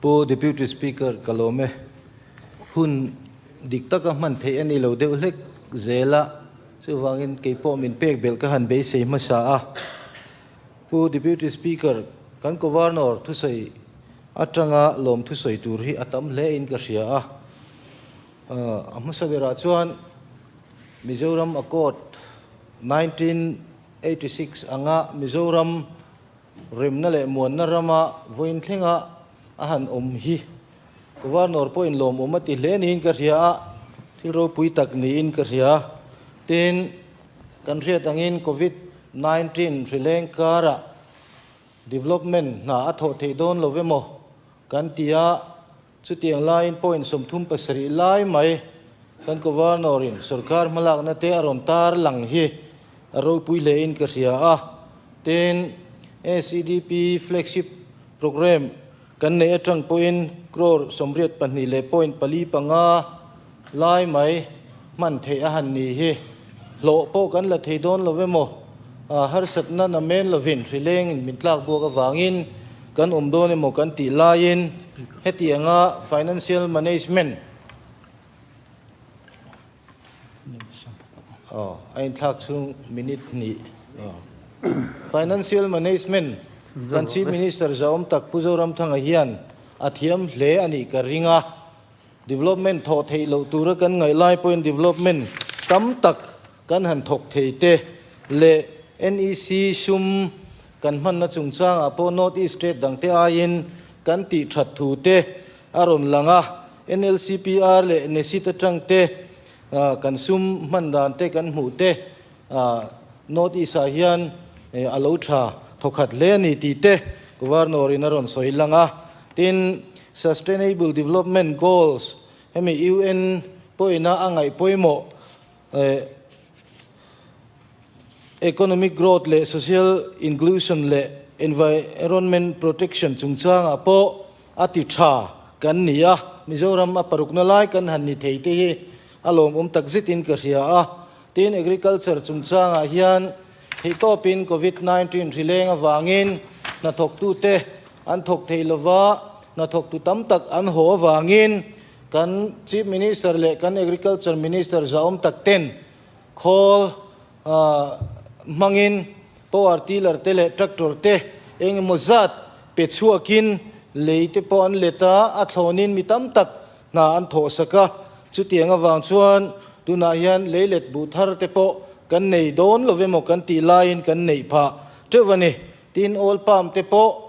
Pu Deputy Speaker, ka lawm e. Hun dik taka hman theih a ni lo deuh hlek zel a, chuvangin kei pawh min pek belh ka han beisei hmasa a. Pu Deputy Speaker, kan Governor thusawi atanga lawm thusawi tur hi a tam hle in ka hria a. A hmasa berah chuan Mizoram Accord 1986 anga Mizoram Remna leh muanna rama vawiin thlenga a han awm hi Governor pawhin lawmawm a ti hle niin ka hria a, thil ropui tak niin ka hria. Tin, kan hriat angin Covid 19 hrileng karah development hna a thawh theih dawn lo emaw kan ti a, chutiang laiin point 37 lai mai kan Governor-in sorkar hmalakna te a rawn tar lang hi a ropui hlein ka hria a. Tin, SEDP flagship programme kan neih atang pawhin crore 82 leh point pali panga lai mai hman theih a han ni hi. Hlawh pawh kan la thei dawn lo emaw, harsatna na men lovin hrilengin min tlak buak avangin kan awm dawn emaw kan tih laiin hetianga financial management a inthlak chhung minute hnih financial management kan Chief Minister zahawm tak Pu Zoramthanga hian a thiam hle a nih ka ring a. Development thawh theih loh tura kan ngaih lai pawhin development tam tak kan han thawk thei te leh NEC sum kan hmanna chungchangah pawh North East State dangte aiin kan tih that thu te a rawn lang a, NLCPR leh NESIT atang te kan sum hman dan te kan hmuh te North East ah hian a lo tha thawkhat hle a ni tih te Governor in a rawn sawi lang a. Tin, Sustainable Development Goals hemi UN pawhina a ngaih pawimawh economic growth leh social inclusion leh environment protection chungchangah pawh a ti tha kan ni a, Mizoram a parukna lai kan han ni thei te hi a lawmawm takzetin ka hria a. Tin, agriculture chungchangah hian theihtawpin Covid 19 hrileng avangin hnathawktute an thawk thei lova, hnathawktu tam tak an haw avangin kan Chief Minister leh kan Agriculture Minister zahawm tak ten khawl hmangin power tiller te leh tractor te eng emaw zat pe chhuakin lei te pawh an let a, a thlawnin mi tam tak hna an thawh sak a, chutiang avang chuan tunah hian leilet buh thar te pawh kan nei dawn lo emaw kan tih laiin kan neih phah teuh a ni. Tin, oil palm te pawh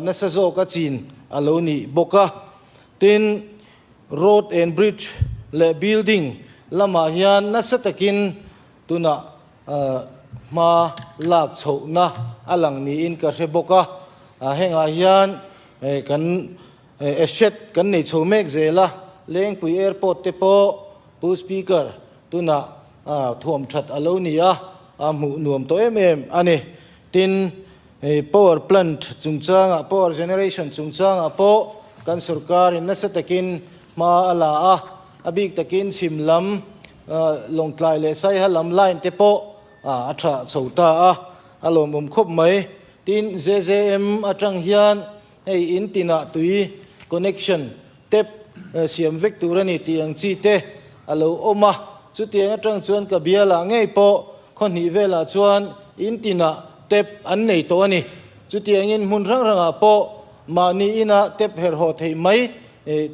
nasa zawk a chin a lo ni bawk a. Tin, road and bridge leh building lamah hian nasa takin tunah hma lak chhohna a lang niin ka hre bawk a. Hengah hian kan Asset kan nei chho mek zel a, Lengpui Airport te pawh Pu Speaker tunah thuam that a lo ni a, a hmuh nuam tawh em em a ni. Tin, power plant chungchangah, power generation chungchangah pawh kan sorkarin nasa takin hma a la a, a bik takin chhim lam Lawngtlai leh Saiha lam line te pawh a tha chho ta a, a lawmawm khawp mai. Tin, JJM atang hian Hei in tinah tui connection tap siam vek tur a ni tih ang chi te a lo awm a, chutiang atang chuan ka bialah ngei pawh khaw hnih velah chuan in tinah tap an nei tawh a ni. Chutiangin hmun hrang hrangah pawh mahni inah tap herhawh theih mai,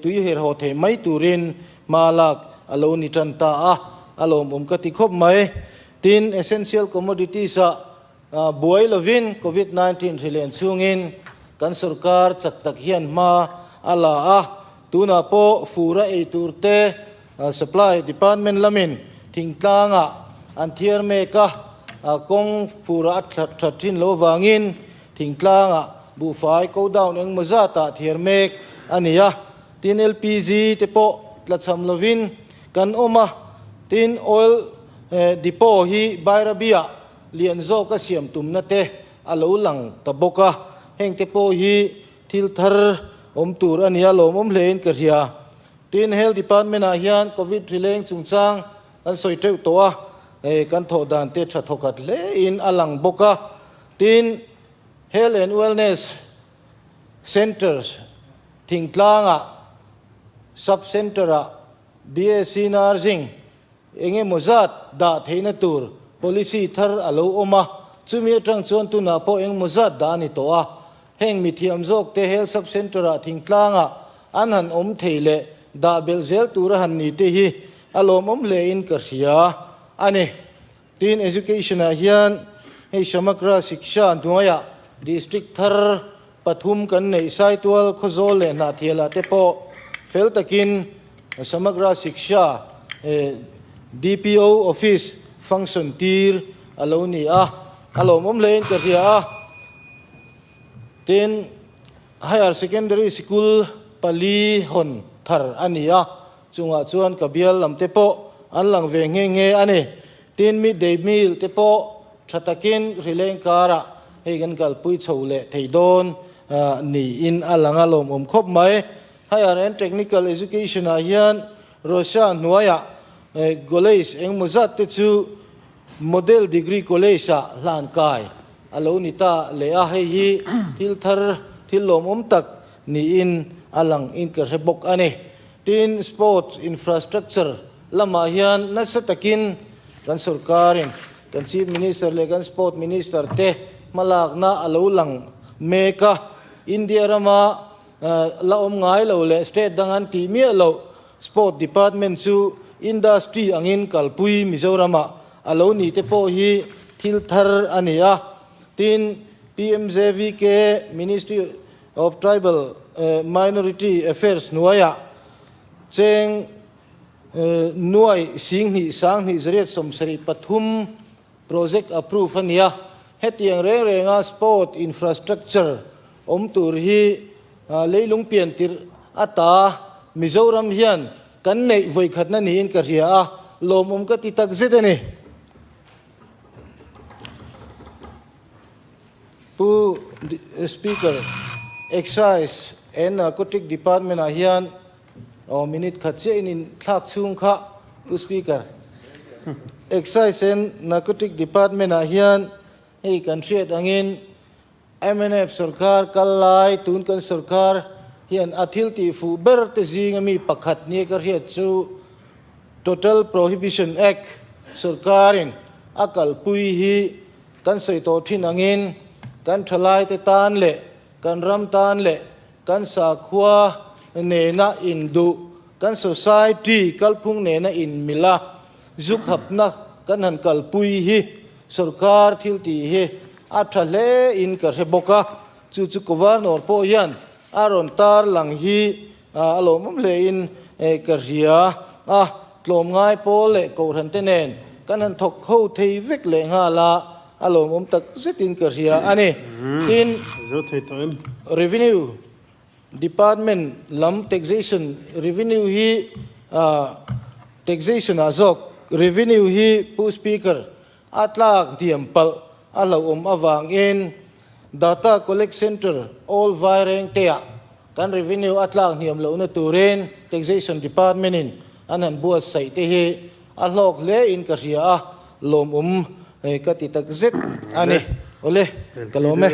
tui herhawh theih mai turin hma lak a lo ni tan ta a, a lawmawm ka ti khawp mai. Tin, essential commodities ah Buai lovin Covid 19 hrilen chhungin kan sorkar chak tak hian hma a la a, tunah pawh fur a ei tur te Supply Department lamin thingtlangah an thiar mek a, kawng fur a that thin lo vangin thingtlangah buhfai go down engmaw zatah thiar mek a ni a, tin LPG te pawh tlachham lovin kan awm a, tin oil depot hi Bairabi-ah Lian zawka siam tumna te a lo lang ta bawk a, heng te pawh hi thil thar awm tur a nia lawmawm hlein ka hria. Tin, Health Department ah hian Covid rileng chungchang kan sawi teuh tawh a, hei kan thawh dan te tha thawkhat hlein a lang bawk a. Tin, Health and Wellness Centres. Thingtlangah Sub Centre-ah BSc Nursing eng emaw zat dah theihna tur policy thar a lo awm a, chumi atang chuan tunah pawh eng emaw zat dah a ni tawh a. Heng mithiam zawkte Health Sub Centre-ah thingtlangah an han awm thei leh dah belh zel tur a han ni te hi a lawmawm hlein ka hria a ni. Tin, Education-ah hian hei Samagra Shiksha hnuaiah District thar pathum kan neih Saitual, Khawzawl leh Hnahthialah te pawh fel takin Samagra Shiksha DPO Office function tir a lo ni a, a lawmawm hlein ka hria a. Tin, Higher Secondary Sikul pali hawn thar a ni a, Chungah chuan ka bial lam te pawh an lang ve nghe nghe a ni. Tin, midday meal te pawh tha takin hrileng karah hei kan kalpui chho leh thei dawn niin a lang a lawmawm khawp mai. Higher and Technical Education ah hian Russia hnuaiah college engmaw zat te chu Model Degree College ah hlan kai a lo ni ta leh a, hei hi thil thar thil lawmawm tak niin a lang in ka hre bawk a ni. Tin, sports infrastructure lamah hian nasa takin kan sorkarin kan Chief Minister leh kan Sport Minister te hmalakna a lo lang mek a. India rama la awm ngai lo leh state dang an tih miah loh Sport Department chu industry angin kalpui Mizoramah a lo ni te pawh hi thil thar a ni a. Tin, PMJVK Ministry of Tribal Minority Affairs hnuaiah cheng nuai 10 sanghnih 873 project approve a ni a. Hetiang reng renga sport infrastructure awm tur hi leilung pian tirh ata Mizoram hian kan neih vawikhatna niin ka hria a, lawmawm ka ti takzet a ni. Pu Speaker, Excise and Narcotic Department ah hian aw minute khat chiah in in thlak chhung kha Pu Speaker. Excise and Narcotic Department ah hian hei kan hriat angin mnf sorkar kal lai tun kan sorkar hian a thil tih fuh ber te zinga mi pakhat nia ka hriat chu Total Prohibition Act sorkarin a kalpui hi Kan sawi tawh thin angin kan thalaite tan leh kan ram tan leh kan sakhua nena induh, kan society kalphung nena inmilh a zu khapna kan han kalpui hi sorkar thil tih hi a tha hle in ka hre bawk a. Chu chu Governor pawh hian a rawn tar lang hi a lawmawm hle in ka hria a, tlawmngai pawl leh kohhran te nen kan han thawk ho thei vek leh nghal a, a lawmawm tak zet in ka hria a ni. Tin, Revenue Department lam taxation revenue hi taxation ah zawk revenue hi Pu Speaker A tlak diam palh a hlauhawm avangin Data Collect Centre All Vairengte-ah kan revenue a tlak hniam lohna turin Taxation Department-in an han buatsaih te hi a hlawk hle in ka hria a, lawmawm ka ti takzet a ni. Awle, ka lawm e.